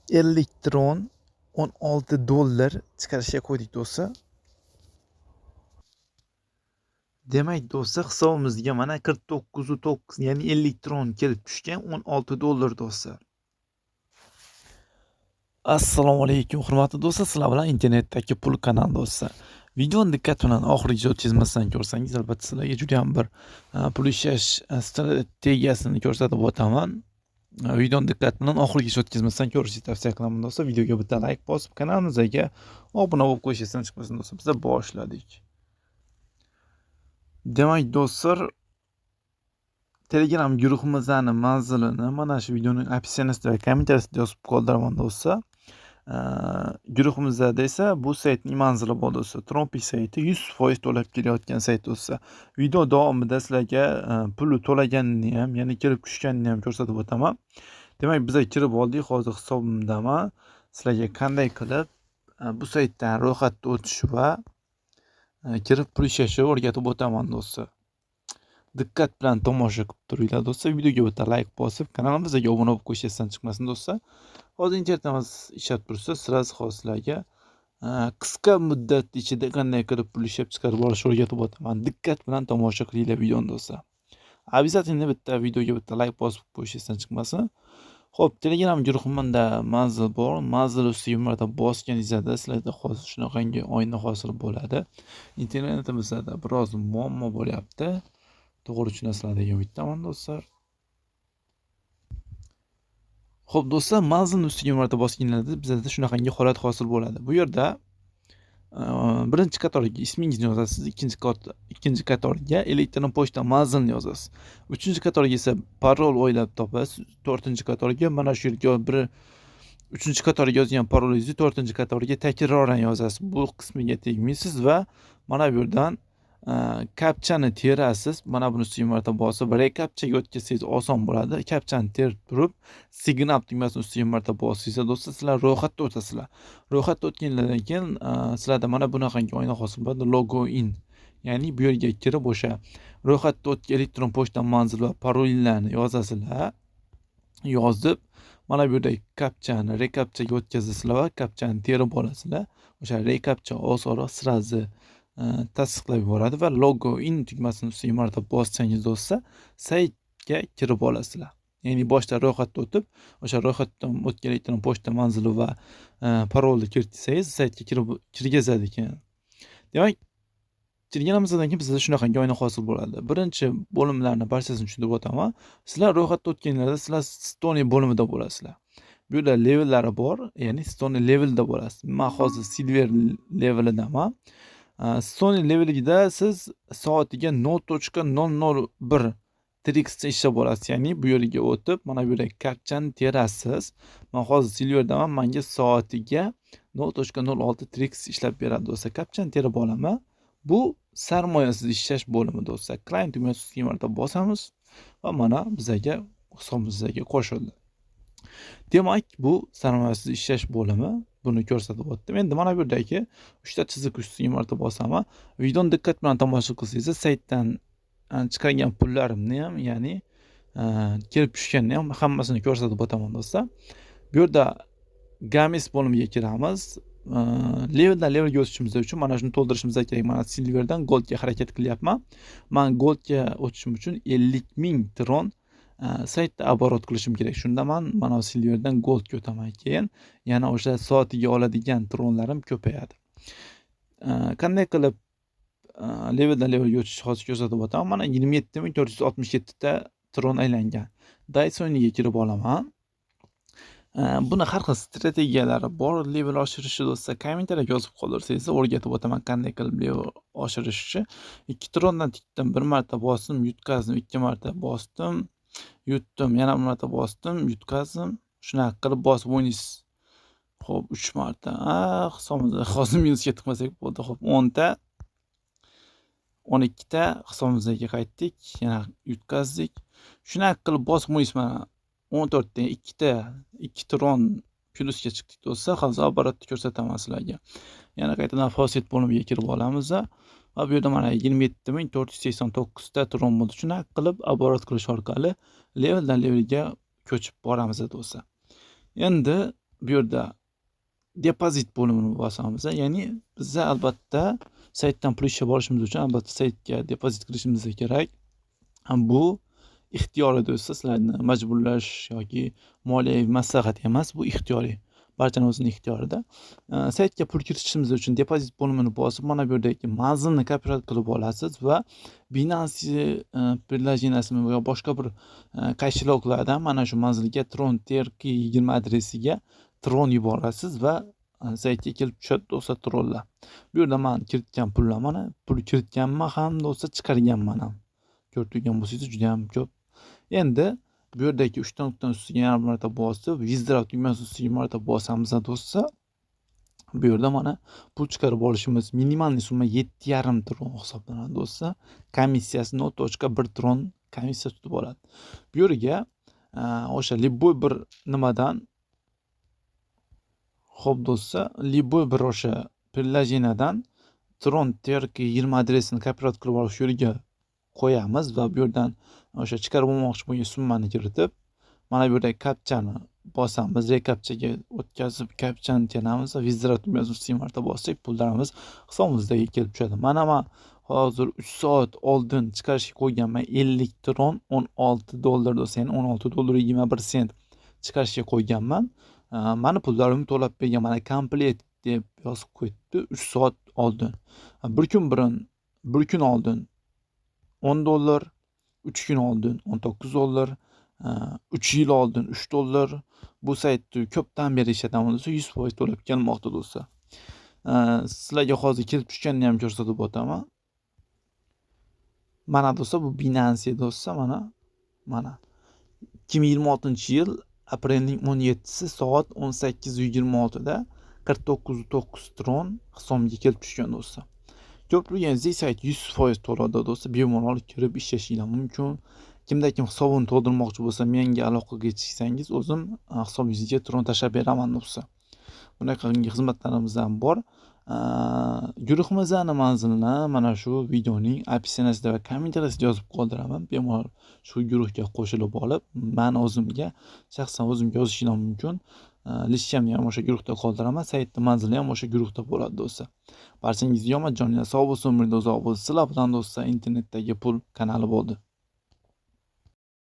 50 tron 16 dollar chiqarishga qo'ydik do'stlar. Demak do'stlar, hisobimizga mana 49,9, ya'ni 50 tron kelib tushgan 16 dollar do'stlar. Assalomu alaykum hurmatli do'stlar, sizlar bilan internetdagi pul kanali do'stlar. Videoni diqqat bilan oxirigacha o'tkazmasdan ko'rsangiz, albatta sizlarga juda ham bir pul ishlash strategiyasini ko'rsatib o'taman. Videoni diqqat bilan oxirigacha o'tkazmasdan ko'rishni tavsiya qilaman do'stlar. Videoga bitta like bosib, kanalimizga obuna bo'lib qo'yish esdan chiqmasin do'stlar. Biz boshladik. Demak do'stlar, Telegram guruhimizning manzilini mana shu videoning описание sida va kommentariyasida yozib qoldiraman do'stlar. Guruhimizda esa bu saytning manzili bor do'stlar. Trompi sayti 100% to'lab kelayotgan sayt do'stlar. Video davomida sizlarga puli to'laganini ham, ya'ni kirib tushganini ham ko'rsatib o'taman. Demak, biz kirib oldik, hozir hisobimdaman. Sizlarga qanday qilib bu saytdan ro'yxatdan o'tish va kirib pul ishlashni o'rgatib o'taman do'stlar. Diqqat bilan tomosha qilib turinglar do'stlar. Videoga bitta like bosib, kanalimizga obuna bo'lib qo'yish esdan chiqmasin do'stlar. Hozir internetimiz ishlab tursa, sirasi hozir sizlarga qisqa muddat ichida qanday qilib pul ishlab chiqarib olishni o'rgatib o'taman. Diqqat bilan tomosha qilinglar videoni do'stlar. Обязательно bitta videoga bitta like bosib qo'yish esdan chiqmasin. Xo'p, Telegram guruhimda manzil bor. Manzil ustiga bir marta bosganingizda sizlarda hozir shunaqangi oyna hosil bo'ladi. Internetimizda biroz muammo bo'lyapti. To'g'ri tushunasizlar degan umiddaman do'stlar. Xo'p do'stlar, manzilni ustiga bir marta bosganingizda bizda shunaqangi holat hosil bo'ladi. Bu yerda birinchi qatorga ismingizni yozasiz, ikkinchi qatorga elektron pochta manzilini yozasiz. Uchinchi qatorga esa parol o'ylab topasiz. To'rtinchi qatorga mana shu yerga bir uchinchi qatorga yozgan parolingizni to'rtinchi qatorga takroran yozasiz. Bu qismiga tegmaysiz va mana bu yerdan kapchani terasiz. Mana buni ustiga bir marta bosib, rekapchaga o'tkazsangiz oson bo'ladi. Kapchani terib turib, sign up tugmasini ustiga bir marta bossangiz do'stlar, sizlar ro'yxatdan o'tasizlar. Ro'yxatdan o'tganlardan keyin sizlarda mana bunaqangi oyna hosil bo'ladi, logo in. Ya'ni bu yerga kirib o'sha ro'yxatdan o'tgan elektron pochta manzili va parollarni yozasizlar. Yozib, mana bu yerda kapchani rekapchaga o'tkazasizlar va kapchani terib olasizlar. O'sha rekapcha osonroq сразу tasdiqlab yuboradi va logo in tugmasini ustiga marta bossangiz do'stlar, saytga kirib olasizlar. Ya'ni boshda ro'yxatdan o'tib, o'sha ro'yxatdan o'tgan elektron pochta manzili va parolni kiritsangiz saytga kirib kirgizadi ekan. Demak, kirganimizdan keyin bizda shunaqangi oyna hosil bo'ladi. Birinchi bo'limlarni barchasini tushuntirib o'taman. Sizlar ro'yxatdan o'tganingizda sizlar Stone bo'limida bo'lasizlar. Bu yerda levellari bor, ya'ni Stone levelda bo'lasiz. Men hozir Silver levelidaman. Stone levelida siz soatiga 0.001 TRX ishlab olasiz. Ya'ni bu yerga o'tib, mana bu yerga kapchani terasiz. Men hozir Silverdaman, menga soatiga 0.06 TRX ishlab beradi do'stlar. Kapchani terib olaman. Bu sarmoyasiz ishlash bo'limi do'stlar. Client tugmasi ustiga marta bosamiz va mana bizga hisobimizga qo'shildi. Demak, bu sarmoyasiz ishlash bo'limi, buni ko'rsatib o'tdim. Endi mana bu yerdagi uchta chiziq ustiga marta bosaman. Videoni diqqat bilan tomosha qilsangiz, saytdan chiqargan pullarimni ham, ya'ni kelib tushganini ham hammasini ko'rsatib o'taman do'stlar. Bu yerda Games bo'limiga kiramiz. Leveldan levelga o'tishimiz uchun mana shuni to'ldirishimiz kerak. Mana Silverdan Goldga harakat qilyapman. Men Goldga o'tishim uchun 50 000 tron saytda оборот qilishim kerak. Shunda men mana Silverdan Goldga o'taman. Keyin yana o'sha soatiga oladigan tronlarim ko'payadi. Qanday qilib leveldan levelga o'tishni hozir ko'rsatib o'taman. Mana 27 467 ta tron aylangan. Dysoniga kirib olaman. Buni har xil strategiyalari bor level oshirishni do'stlar. Kommentariyada yozib qoldirsangiz, o'rgatib o'taman qanday qilib level oshirishni. 2 trondan tikdim, bir marta bosdim, yutqazdim, 2 marta bosdim, yutdim, yana bir marta bosdim, yutqazdim. Shunaqa qilib bosib o'ynaysiz. Xo'p, 3 marta. Hisobimizda hozir minusga tiqmasak bo'ldi. Xo'p, 10 ta 12 ta hisobimizga qaytdik, yana yutqazdik. Shunaqa qilib bosib o'ynaysiz mana 14 ta, 2 ta, 2 tron plyusga chiqdik do'stlar. Hozir оборот ni ko'rsataman sizlarga. Yana qaytadan faucet bo'limiga kirib olamiz va bu yerda mana 27 489 ta tron bo'ldi. Shunaqa qilib оборот qilish orqali leveldan levelga ko'chib boramiz do'stlar. Endi Bu yerda depozit bo'limini bosamiz. Ya'ni biza albatta saytdan pul ishlab olishimiz uchun albatta saytga depozit qilishimiz kerak. Bu ixtiyoriy do'stlar, sizlarni majburlash yoki moliyaviy maslahat emas, bu ixtiyoriy. Barchani o'zining ixtiyorida. Saytga pul kiritishimiz uchun depozit bo'limini bosib, mana bu yerdagi manzilni kopirovat qilib olasiz va Binance приложение sini yo boshqa bir кошелёк lardan mana shu manzilga Tron TRC20 adresiga Tron yuborasiz va saytga kelib tushadi do'stlar tronlar. Bu yerda men kiritgan pullar, mana pul kiritganman ham do'stlar, chiqarganman ham. Ko'rib turgan bo'lsangiz juda ham ko'p. Endi bu yerdagi 3 ta nuqtani ustiga yana bir marta bosib, withdraw tugmasi ustiga bir marta bosamiz do'stlar. Bu yerda mana pul chiqarib olishimiz минимальный summa 7,5 tron hisoblanadi do'stlar. Komissiyasi 0.1 tron komissiya tutib oladi. Bu yerga o'sha любой bir nimadan, xo'p do'stlar, любой bir o'sha приложение dan Tron TRC20 adresini kopirovat qilib olib shu yerga qo'yamiz va bu yerdan o'sha chiqarib olmoqchi bo'lgan summani kiritib, mana bu yerdagi kapchani bosamiz, rekapchaga o'tkazib kapchani teramiz va withdraw tugmasini ustiga marta bossak, pullarimiz hisobimizga kelib tushadi. Mana man hozir 3 soat oldin chiqarishga qo'yganman 50 tron 16 dollar do'stlar, ya'ni 16 dollar 21 sent chiqarishga qo'yganman. Mani pullarimni to'lab bergan, mana complete deb yozib qo'yibdi 3 soat oldin. Bir kun burun, bir kun oldin 10 dollar, 3 kun oldin 19 dollar, 3 yil oldin 3 dollar. Bu saytni ko'pdan beri ishlataman do'stlar, 100% to'lab kelmoqda do'stlar. Sizlarga hozir kelib tushganini ham ko'rsatib o'taman. Mana do'stlar, bu Binance do'stlar, mana 2026-yil aprelning 17si soat 18:26 da 49,9 tron hisobimga kelib tushgan do'stlar. Ko'rib turganingizdek sayt 100% to'ladi do'stlar, bemalol kirib ishlashingiz mumkin. Kimda kim hisobini to'ldirmoqchi bo'lsa, menga aloqaga chiqsangiz, o'zim hisobingizga tron tashlab beraman do'stlar. Bunaqangi xizmatlarimiz ham bor. Guruhimizni manzilini mana shu videoning описание sida va kommentariyasida yozib qoldiraman. Bemalol shu guruhga qo'shilib olib, mani o'zimga, shaxsan o'zimga yozishingiz mumkin. Личка mni ham o'sha guruhda qoldiraman. Saytning manzili ham o'sha guruhda bo'ladi do'stlar. Barchangizga omad, joningiz sog' bo'lsin, umringiz uzoq bo'lsin. Sizlar bilan do'stlar, internetdagi pul kanali bo'ldi.